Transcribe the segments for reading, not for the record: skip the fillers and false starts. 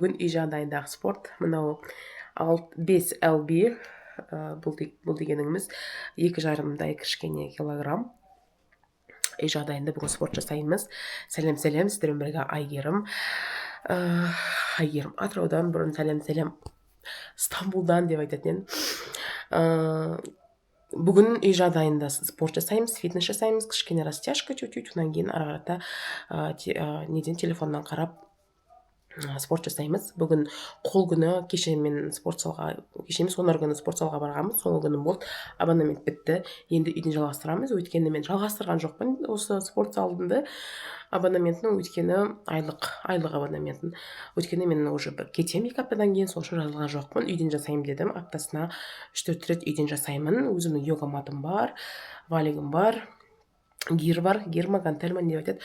Бүгін үй жағдайындағы спорт. Мынау 5 LB, бұл дегеніміз 2,5 кішкене килограмм. Үй жағдайында бүгін спорт жасаймыз. Сәлем сәлем, сіздермен бірге Айгерім. Айгерім Атыраудан, бұрын сәлем сәлем Стамбулдан деп айтатын едім. Бүгін үй жағдайында спорт жасаймыз, фитнес жасаймыз, кішкене растяжка чуть-чуть, одан кейін ары қарата неден телефоннан қарап спорт жасаймыз. Бүгін қол күні. Кеше мен спорт залға, кеше емес, сонар күні спорт залға барғанмын, соңғы күнім болды, абонемент бітті. Енді үйден жалғастырамыз, өйткені мен жалғастырған жоқпын осы спорт залымды абонементін, өйткені айлық абонементін, өйткені мен уже бір кетемін 2 аптадан кейін, сол үшін жазылған жоқпын. Үйден жасаймын дедім, аптасына 3-4 рет үйден жасаймын. Өзімнің йога матым бар, валигім бар, гир бар, гир ма, гантель ма, не деп айтады,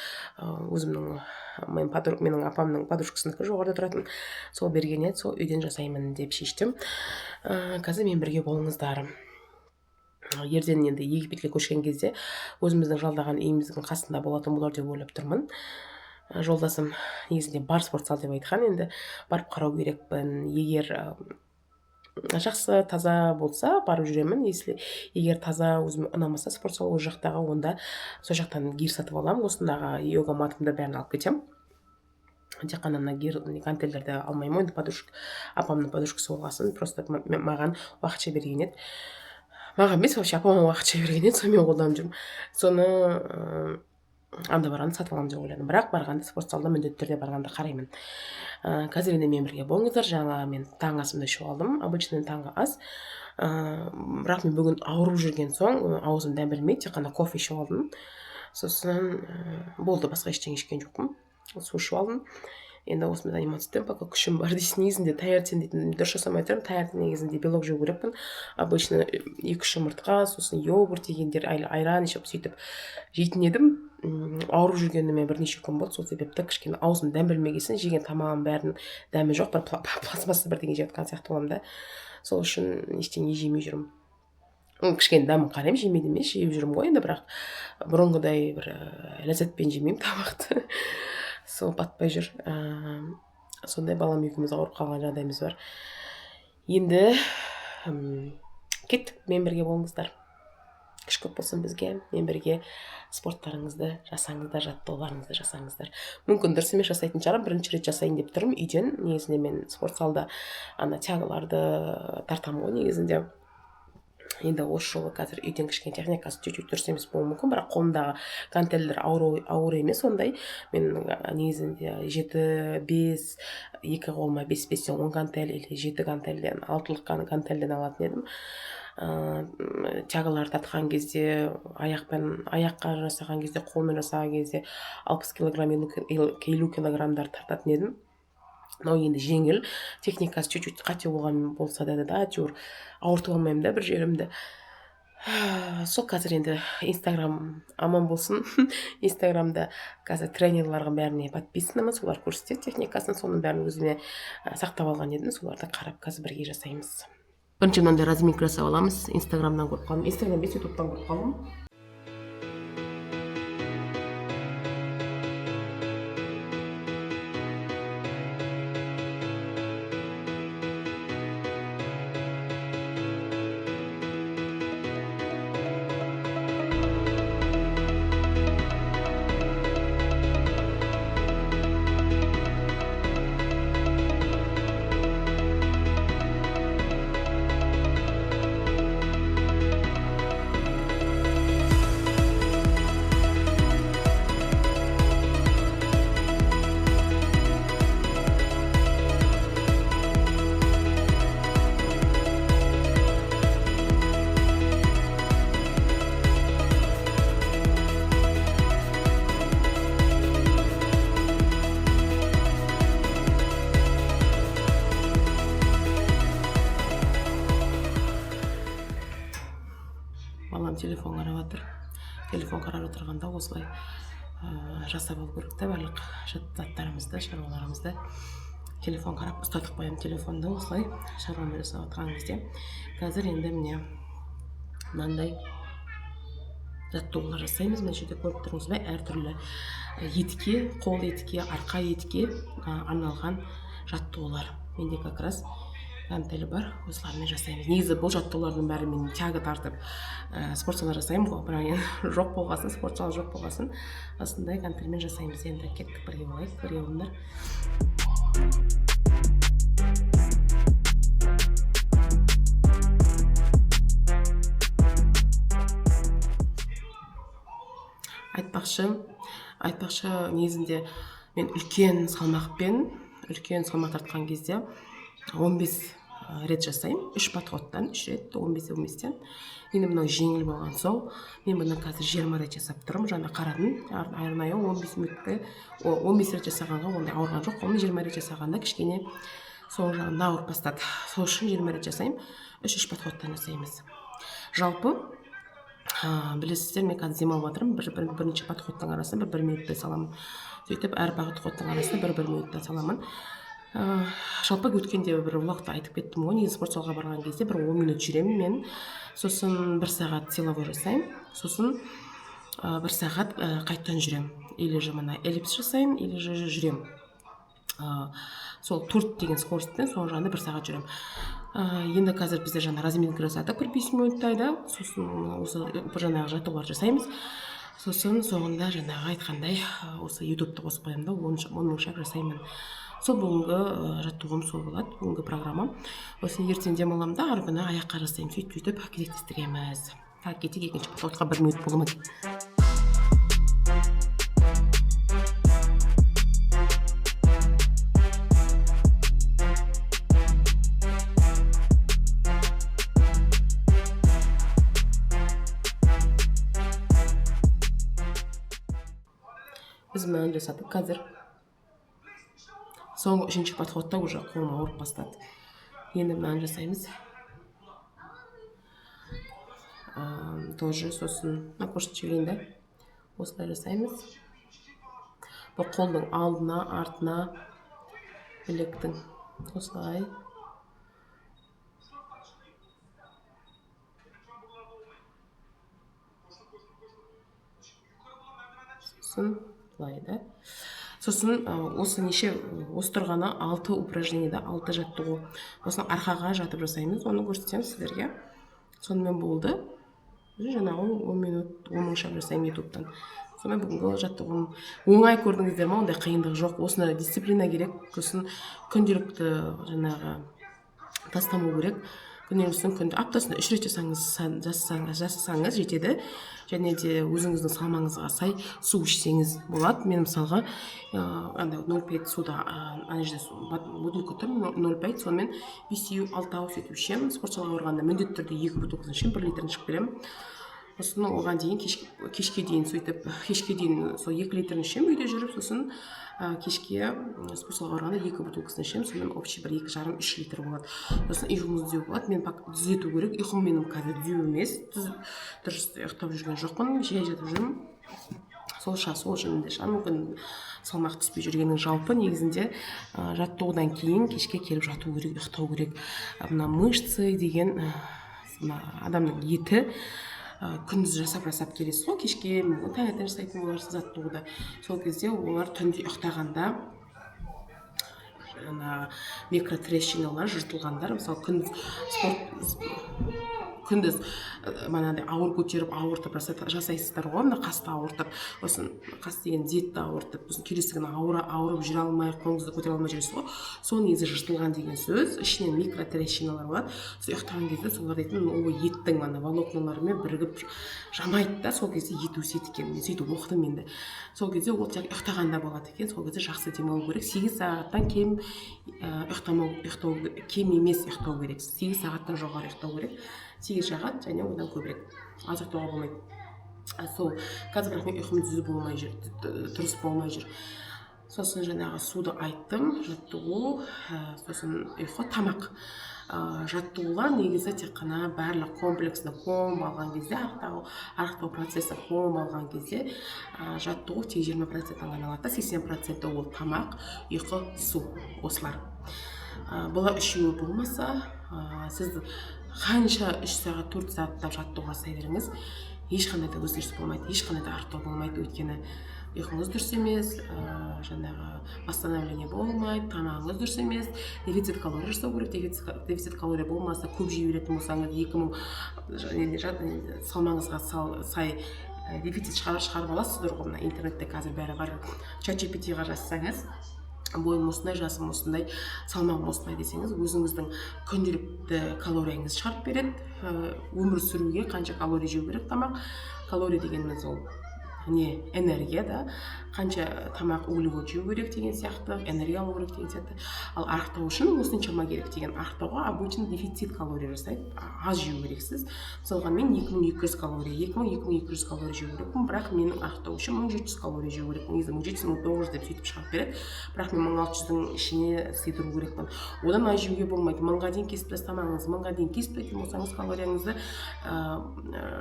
өзімнің менің апамның подружкасынікі, жоғарыда тұратын, сол берген еді, сол үйден жасаймын деп шештім. Қазір мен бірге болыңыздар. Ертең енді Египетке көшкен кезде өзіміздің жалдаған үйіміздің қасында болатын болар деп ойлап тұрмын. Жолдасым негізінде бар спорт зал деп айтқан, енді барып қарау керекпін. Егер жақсы таза болса, барып жүремін. Если егер таза өзіме ұнамаса спорт зал ол жақтағы, онда сол жақтан гир сатып аламын, осындағы йога матымды бәрін алып кетемін. Тек қана мына гир гантельдерді алмаймын енді, подружка, апамның подружкасы болғасын, просто маған уақытша берген еді, маған емес, вообще апама уақытша берген еді, сонымен қолданып жүрмін. Соны анда барғанда сатып аламын деп ойладым, бірақ барғанда спорт залда міндетті түрде барғанда қараймын. Қазір енді менімен бірге болыңыздар. Жаңа мен таңғы асымды ішіп алдым, обычный таңғы ас, бірақ мен бүгін ауырып жүрген соң аузым дәм білмейді, тек қана кофе ішіп алдым, сосын болды, басқа ештеңе ішкен жоқпын, су ішіп алдым. Енді осымен заниматься етемін, пока күшім бар дейсің. Негізінде таңертең дейтін дұрыс жасамай тұрмын. Таңертең негізінде белок жеу керекпін, обычно 2-3 жұмыртқа, сосын йогурт дегендер, айран ішіп сөйтіп жейтін едім. Ауырып жүргеніме бірнеше күн болды, сол себепті кішкене аузым дәм білмеген соң, жеген тамағым бәрінің дәмі жоқ, бір пластмасса бірдеңе жеп жатқан сияқты боламын да, сол үшін ештеңе жемей жүрмін. Кішкене дәмін қараймын, жемейді емес, жеп жүрмін ғой енді, бірақ бұрынғыдай бір ләззатпен жемеймін тамақты, сол батпай жүр. Сондай балам екеуміз ауырып қалған жағдайымыз бар. Енді кеттік, мен бірге болыңыздар, күш көп болсын бізге, мен бірге спорттарыңызды жасаңыздар, жаттығуларыңызды жасаңыздар. Мүмкін дұрыс емес жасайтын шығармын, бірінші рет жасайын деп тұрмын үйден. Негізінде мен спорт залда ана тягаларды тартамын ғой негізінде. Енді осы жолы қазір үйден кішкене техникасы чуть-чуть дұрыс емес болуы мүмкін, бірақ қолымдағы гантельдер ауыр емес ондай. Мен негізінде 7, 5, екі қолыма 5 5-тен 10 гантель или 7 гантельден, 6-лық гантельден алатын едім. Тягалар тартқан кезде, аяқпен, аяққа жасаған кезде, қолмен жасаған кезде 60 килограмм, 50 килограммдар тартатын едім. Мынау енді жеңіл, техникасы чуть-чуть қате болған болса да, әйтеуір ауыртып алмаймын да бір жерімді. Сол қазір енді Инстаграм аман болсын. Инстаграмда қазір тренерларға бәріне подписанымын, солар көрсетеді техникасын, соның бәрін өзіме сақтап алған едім, соларды қарап қазір бірге жасаймыз. Бірінші мынандай разминка жасап аламыз, Инстаграмнан көріп қалдым, Инстаграм емес, Ютубтан көріп қалдым. Балам телефон қарап жатыр. Телефон қарап отырғанда осылай жасап алу керек та барлық заттарымызды, шаруаларымызды. Телефон қарап ұстатып қоямын телефонды, осылай шаруамды жасап жатқан кезде. Қазір енді міне мынандай жаттығулар жасаймыз. Мына жерде көріп тұрсыз ба, әртүрлі етке, қол етке, арқа етке арналған Жаттығулар менде как раз гантель бар, осылармен жасаймыз. Негізі бұл жаттығулардың бәрі мен тяга тартып спорт залда жасаймын ғой, бірақ енді жоқ болғасын, спорт зал жоқ болғасын, осындай гантельмен жасаймыз. Енді кеттік, бірге болайық, бірге болыңдар. Айтпақшы, негізінде мен үлкен салмақ тартқан кезде 15 рет жасаймын, 3 подходтан 3 рет, 15 15-тен. Енді мынау жеңіл болған соң мен бұны қазір 20 рет жасап тұрмын. Жаңа қарадым, арнайы 15 минутты, 15 рет жасағанға ондай ауырған жоқ. Оны 20 рет жасағанда кішкене соң жағында ауырып бастады. Сол үшін 20 рет жасаймын, 3-3 подходтан жасаймыз. Жалпы білесіздер, мен қазір демалып жатырмын. Бірінші подходтың арасына бір минуттай саламын. Сөйтіп әр подходтың арасына бір минуттан саламын. Жалпы өткенде бір влогта айтып кеттім ғой, негізі спорт залға барған кезде бір 10 минут жүремін мен, сосын 1 сағат силовой жасаймын, сосын 1 сағат қайтадан жүремін, или же мына эллипс жасаймын, или же жүремін. Сол 4 деген скоростьпен соның жағында 1 сағат жүремін. Енді қазір біздер жаңа разминка жасадық бір 5 минуттай да, сосын осы жаңағы жаттығулар жасаймыз. Сосын соңында жаңағы айтқандай осы ютубты қосып қоямын да, 10 000 шаг жасаймын. Сол бүгінгі жаттығуым сол болады, бүгінгі программам. Сосын ертең демаламын да, арғы күні аяққа жасаймын. Сөйтіп сөйтіп кезектестіреміз. Так, кетейік екінші подходқа, 1 минут болды ма? Біз мынаны жасадық қазір. Соңғы үшінші подходта уже қолым ауырып бастады. Енді мынаны жасаймыз. Тоже сосын мына көрсетіп жіберейін да. Осылай жасаймыз. Бұл қолдың алдына, артына, білектің осылай. Сосын былай да. Сосын осы неше, осы тұрғаны 6 упражнение, 6 жаттығу. Осыны арқаға жатып жасаймыз, оны көрсетемін сіздерге. Сонымен болды. Жаңағы 10 минут, 10 мың шаг жасаймын ютубтан. Сонымен бүгінгі жаттығуым оңай, көрдіңіздер ма, ондай қиындық жоқ. Осыны дисциплина керек, сосын күнделікті жаңағы тастамау керек. Күнделіктің күнде аптасына 3 рет жасасаңыз жетеді. Және де өзіңіздің салмағыңызға сай су ішсеңіз болады. Мен мысалға андай 0,5 суда, ана жерде бутылка тұр, 0,5, сонымен 5-ау, 6-ау сөйтіп ішемін. Спорт залға барғанда міндетті түрде 2 бутылкасын ішемін, 1 литрін ішіп беремін. Сосын оған дейін кешке дейін сөйтіп, кешке дейін сол 2 литрін ішемін үйде жүріп, сосын кешке спорт залға барғанда 2 бутылкасын ішемін, сонымен общий бір екі жарым, үш литр болады. Сосын ұйқыңыз түзу болады. Мен түзету керек, ұйқым менің қазір түзу емес, дұрыс ұйықтап жүрген жоқпын, жай жатып жүрмін. Сол сол жөнінде шығар мүмкін салмақ түспей жүргеннің. Жалпы негізінде жаттығудан кейін кешке келіп жату керек, ұйықтау керек. Мына мышцы деген, мына адамның еті, күндіз жасап жасап келесіз ғой, кешке мүмкін таңертең жасайтын боларсыз жаттығуды. Сол кезде олар түнде ұйықтағанда жаңағы микротрещиналар жыртылғандар. Мысалы, күндіз спорт, күндіз манағыдай ауыр көтеріп, ауыртып жасайсыздар ғой, мына қасты ауыртып, сосын қас деген етті ауыртып, сосын келесі күні ауырып жүре алмай, қолыңызды көтере алмай жүресіз ғой. Сол негізі жыртылған деген сөз, ішінен микротрещиналар болады. Сол ұйықтаған кезде солар дейтін ол еттің ана волокноларымен бірігіп жамайды да, сол кезде ет өседі екен. Мен сөйтіп оқыдым енді. Сол кезде ол тек ұйықтағанда болады екен. Сол кезде жақсы демалу керек. 8 сағаттан кем ұйықтамау, ұйықтау кем емес ұйықтау керек. 8 сағаттан жоғары ұйықтау керек. 8 сағат және одан көбірек. Аз ұйықтауға болмайды. Сол қазір бірақ мен ұйқым түзу болмай жүр, дұрыс болмай жүр. Сосын жаңағы суды айттым, жаттығу, сосын ұйқы, тамақ. Жаттығулар негізі тек қана барлық комплексті комбо алған кезде, арықтау процесі комбо алған кезде, жаттығу тек 20%-ін ғана алады да, 80%-і ол тамақ, ұйқы, су, осылар. Бұлар үшеуі болмаса, сіз қанша 3 сағат, 4 сағаттап жаттығу жасай беріңіз, ешқандай да өзгеріс болмайды, ешқандай да арықтау болмайды. Өйткені Ұйқыңыз дұрыс емес, жаңағы восстановление болмайды, тамағыңыз дұрыс емес, дефицит калория жасау керек. Дефицит калория болмаса, көп жей беретін болсаңыз, 2000 салмағыңызға сай дефицит шығарып аласыздар ғой. Мына интернетте қазір бәрі бар, ChatGPT-ға жазсаңыз, бойым осындай, жасым осындай, салмағым осындай десеңіз, өзіңіздің күнделікті калорияңызды шығарып береді. Өмір сүруге қанша калория жеу керек тамақ. Калория дегеніміз ол не, энергия да, қанша тамақ, углевод жеу керек деген сияқты, энергия алу керек деген сияқты. Ал арықтау үшін осыншама керек деген. Арықтауға обычно дефицит калория жасайды, аз жеу керексіз. Мысалға, мен 2200 калория, 2000-2200 калория жеу керекпін, бірақ менің арықтау үшін 1700 калория жеу керекпін. Негізі 1700, 1900 деп сөйтіп шығарып береді, бірақ мен 1600-дің ішіне сыйдыру керекпін, одан аз жеуге болмайды. 1000-ға дейін кесіп тастамаңыз. 1000-ға дейін кесіп тастайтын болсаңыз калорияңызды,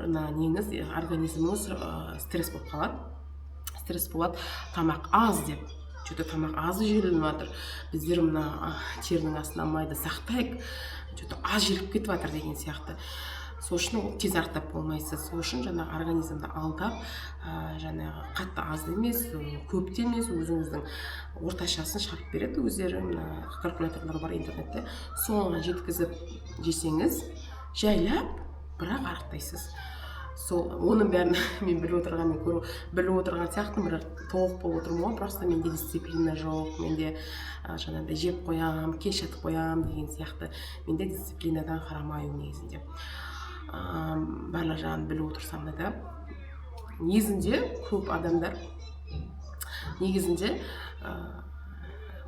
мына неңіз, организміңіз стресс болып қалады, стресс болады. Тамақ аз деп, че-то тамақ аз желініп жатыр, біздер мына терінің астына майды сақтайық, че-то аз желіп кетіп жатыр деген сияқты. Сол үшін ол тез арықтап болмайсыз. Сол үшін жаңағы организмді алдап, жаңағы қатты аз да емес, көп те емес, өзіңіздің орташасын шығарып береді өздері. Мына калькуляторлар бар интернетте, соған жеткізіп жесеңіз, жайлап, бірақ арықтайсыз. Сол оның бәрін мен біліп отырған, мен көріп біліп отырған сияқтымын, бірақ толық болып отырмын ғой. Просто менде дисциплина жоқ, менде жаңағыдай жеп қоямын, кеш жатып қоямын деген сияқты. Менде дисциплинадан хромаю негізінде. Барлық жағын біліп отырсам да. Негізінде көп адамдар негізінде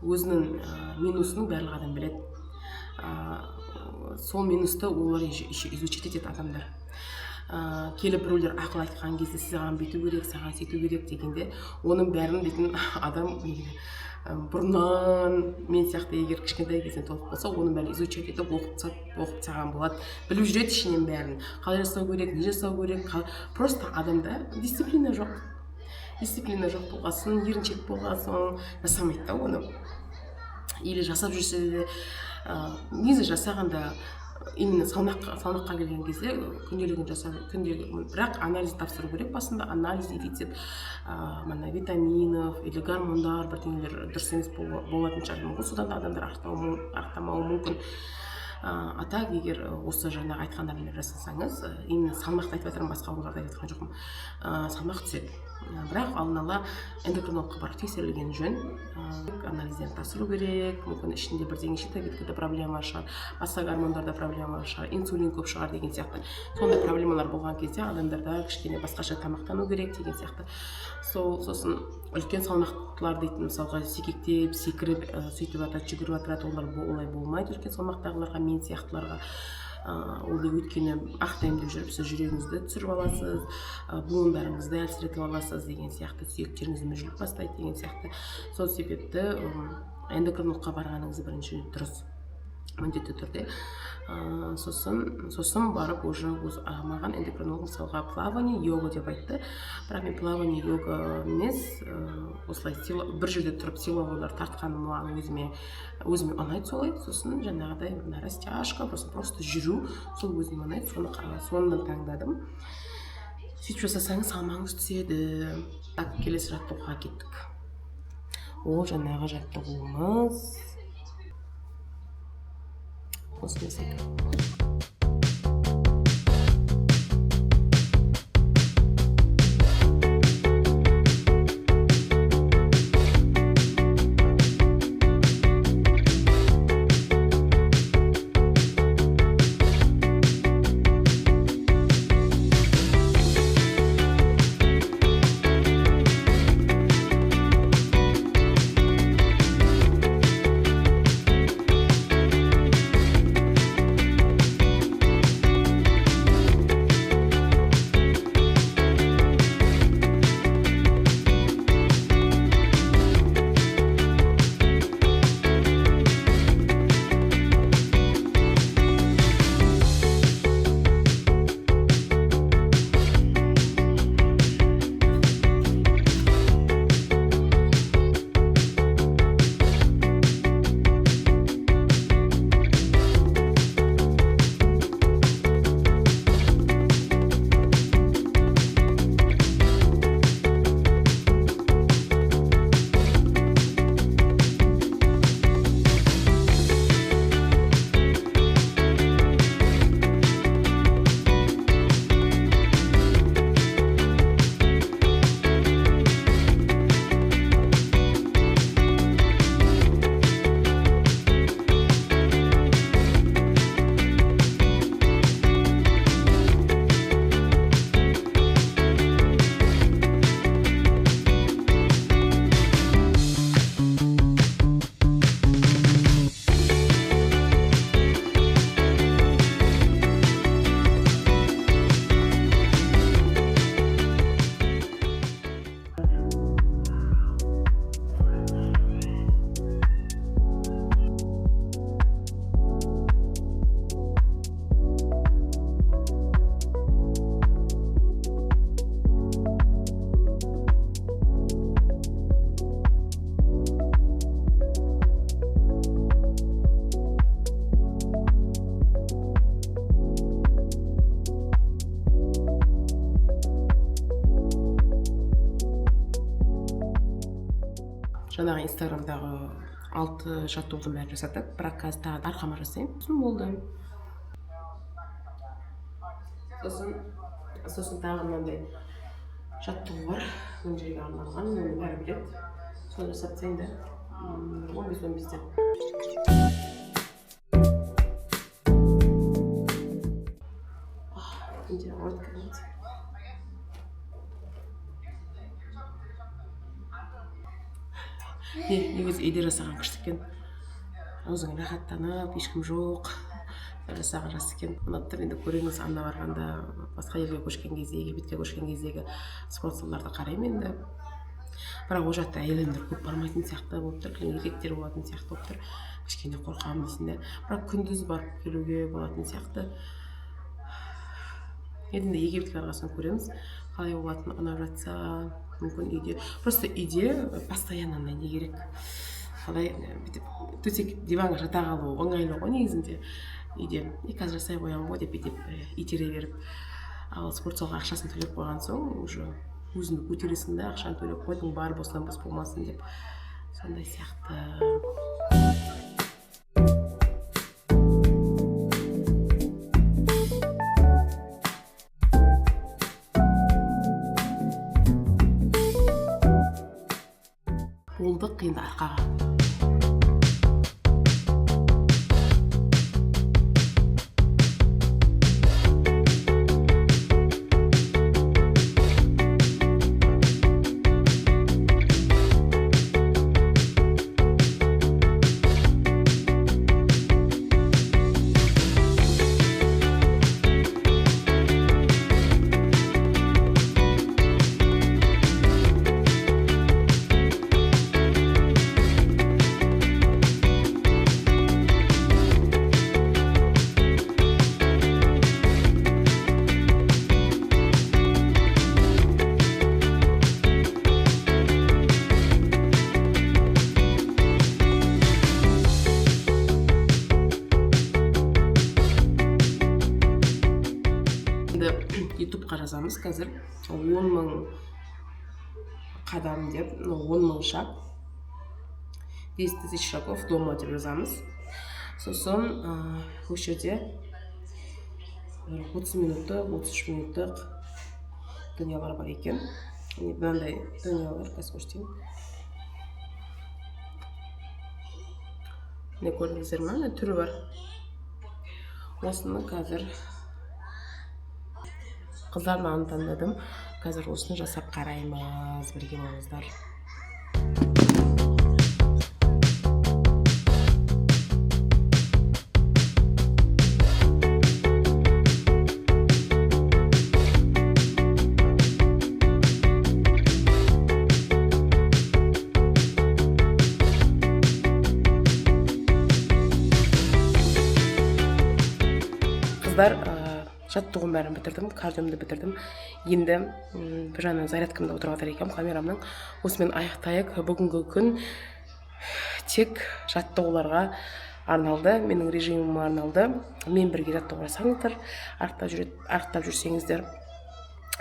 өзінің минусын барлық адам біледі. Сол минусты олар еще изучать етеді. Адамдар келіп, біреулер ақыл айтқан кезде, саған бүйту керек, саған сөйту керек дегенде, оның бәрін дейтін адам бұрыннан мен сияқты егер кішкентай кезінен толық болса, оның бәрін изучать етіп, оқып тастап, оқып тастаған болады, біліп жүреді ішінен бәрін, қалай жасау керек, не жасау керек. Просто адамда дисциплина жоқ. Дисциплина жоқ болғасын, еріншек болған соң жасамайды да оны. Или жасап жүрсе де, негізі жасағанда, именно салмаққа келген кезде күнделігін жасап, күнделік, бірақ анализ тапсыру керек басында, анализ, дефицит мына витаминов или гормондар, бірдеңелер дұрыс емес болатын шығар мүмкін, содан да адамдар арықтамауы мүмкін. А так егер осы жаңағы айтқандарымды жасасаңыз, именно салмақты айтып жатырмын, басқа ауруларды айтып жатқан жоқпын, салмақ түседі. Бірақ алдын ала эндокринологқа барып тексерілген жөн, анализдерін тапсыру керек. Мүмкін, ішінде бірдеңе, щитовидкада проблема шығар, басқа гормондарда проблема шығар, инсулин көп шығар деген сияқты. Сондай проблемалар болған кезде адамдарда кішкене басқаша тамақтану керек деген сияқты. Сол сосын үлкен салмақтылар дейтін, мысалға, секектеп, секіріп, сөйтіп жатады, жүгіріп жатады, олар олай болмайды үлкен салмақтағыларға, мен сияқтыларға. Ол да өйткені арықтаймын деп жүріп, сіз жүрегіңізді түсіріп аласыз, буындарыңызды әлсіретіп аласыз деген сияқты, сүйектеріңіз мүжіліп бастайды деген сияқты. Сол себепті эндокринологқа барғаныңыз бірінші дұрыс, міндетті түрде. Сосын барып уже маған эндокринолог, мысалға, плавание, йога деп айтты, бірақ мен плавание, йога емес, осылай бір жерде тұрып силовойлар тартқаным маған өзіме ұнайды солай. Сосын жаңағыдай мына растяжка, сосын просто жүру, сол өзіме ұнайды, соны таңдадым. Сөйтіп жасасаңыз, салмағыңыз түседі. Так, келесі жаттығуға кеттік. Ол жаңағы жаттығуымыз осыны жасайық. Жаңағы инстаграмдағы 6 жаттығудың бәрін жасадық, бірақ қазір тағы арқама жасаймын, сосын болды. Сосын тағы мынандай жаттығу бар, мына жерге арналған, оны бәрі біледі. Соны жасап тастайын да, 15-15-тен. Менде ауырады кәдімгідей. Не, негізі үйде жасаған күшті екен. Өзің рахаттанып, ешкім жоқ, жасаған жақсы екен. Ұнап тұр. Енді көреміз, анда барғанда, басқа жерге көшкен кезде, Египетке көшкен кездегі спорт залдарды қараймын енді. Бірақ ол жақта әйел адамдар көп бармайтын сияқты болып тұр, кілең еркектер болатын сияқты болып тұр. Кішкене қорқамын дейсің де. Бірақ күндіз барып келуге болатын сияқты. Енді Египетке барған соң көреміз, қалай болатынын. Ұнап жатса, мүмкін үйде. Просто үйде постоянно андай не керек. Қалай бүйтіп төсек диванға жата қалу ыңғайлы ғой негізінде үйде. И қазір жасай қоямын ғой деп бүйтіп итере беріп. Ал спорт залға ақшасын төлеп қойған соң уже өзіңді көтересің да, ақшаны төлеп қойдың, бар босынан бос болмасын деп. Сондай сияқты. Болдық енді арқаға. Ютубқа жазамыз қазір 10 000 қадам деп, ну, 10 000 шаг, 10 000 шагов дома деп жазамыз. Сосын осы жерде бір 30 минуттық, 33 минуттық дүниелер бар екен. Міне, мынандай дүниелер, қазір көрсетейін. Міне, көрдіңіздер ме, міне түрі бар. Осыны қазір, қыздар, мынаны таңдадым. Қазір осыны жасап қараймыз, бірге болыңыздар. Қыздар, жаттығуым бәрін бітірдім, кардиомды бітірдім. Енді бір жағынан зарядкамда отырып жатыр екенмін камерамның. Осымен аяқтайық. Бүгінгі күн тек жаттығуларға арналды, менің режиміме арналды. Мен бірге жаттығу жасаңыздар, арықтап жүрсеңіздер,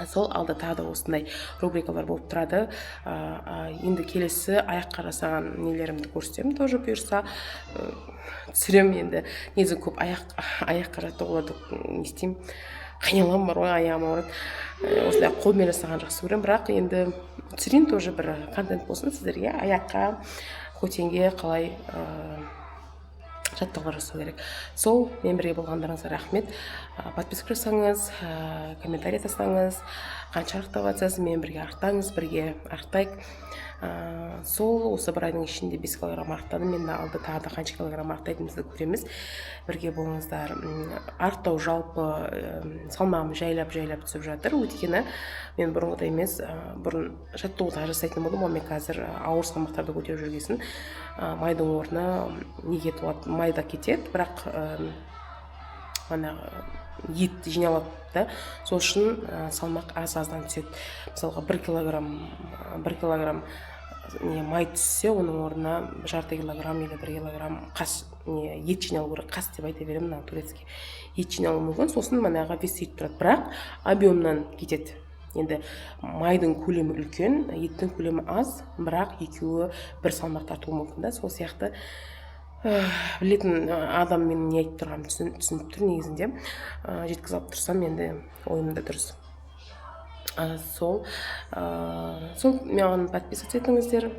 сол алда тағы да осындай рубрикалар болып тұрады. Енді келесі аяққа жасаған нелерімді көрсетемін, тоже бұйырса, түсіремін енді. Негізі көп аяққа жаттығуларды не істеймін, қиналамын бар ғой, аяғым ауырады. Осындай қолмен жасаған жақсы көремін, бірақ енді түсірейін, тоже бір контент болсын сіздерге, аяққа, көтенге қалай жаттығулар жасау керек. Сол, мен бірге болғандарыңызға рахмет. Подписка жасаңыз, комментарий тастаңыз, қанша арықтап жатсыз, мен бірге арықтаңыз, бірге арықтайық. Сол осы бір айдың ішінде 5 килограмм арықтадым. Енді алда тағы да қанша килограмм арықтайтынымызды көреміз. Бірге болыңыздар. Арықтау жалпы, салмағым жайлап-жайлап түсіп жатыр. Өйткені мен бұрынғыдай емес, бұрын жаттығуда жасайтын болдым, ал мен қазір ауыр салмақтарды көтеріп жүргесін, майдың орнына неге туады, май да кетеді, бірақ ана ет жиналады да, сол үшін салмақ аз-аздан түседі. Мысалға, 1 килограмм не май түссе, оның орнына жарты килограмм или 1 килограмм қас не ет жиналу керек. Қас деп айта беремін, мына турецкий ет жиналуы мүмкін. Сосын манағы вес сөйтіп тұрады, бірақ объемнан кетеді. Енді майдың көлемі үлкен, еттің көлемі аз, бірақ екеуі бір салмақ тартуы мүмкін да. Сол сияқты, білетін адам менің не айтып тұрғанымды түсініп тұр негізінде. Жеткізе алып тұрсам енді ойым да дұрыс. Сол маған подписываться етіңіздер.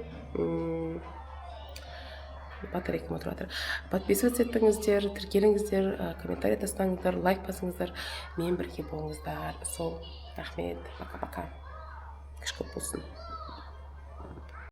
Батарейкам отырып жатыр. Подписываться етіңіздер, тіркеліңіздер, комментарий тастаңыздар, лайк басыңыздар, мен бірге болыңыздар. Сол, рахмет, пока пока, күш көп болсын.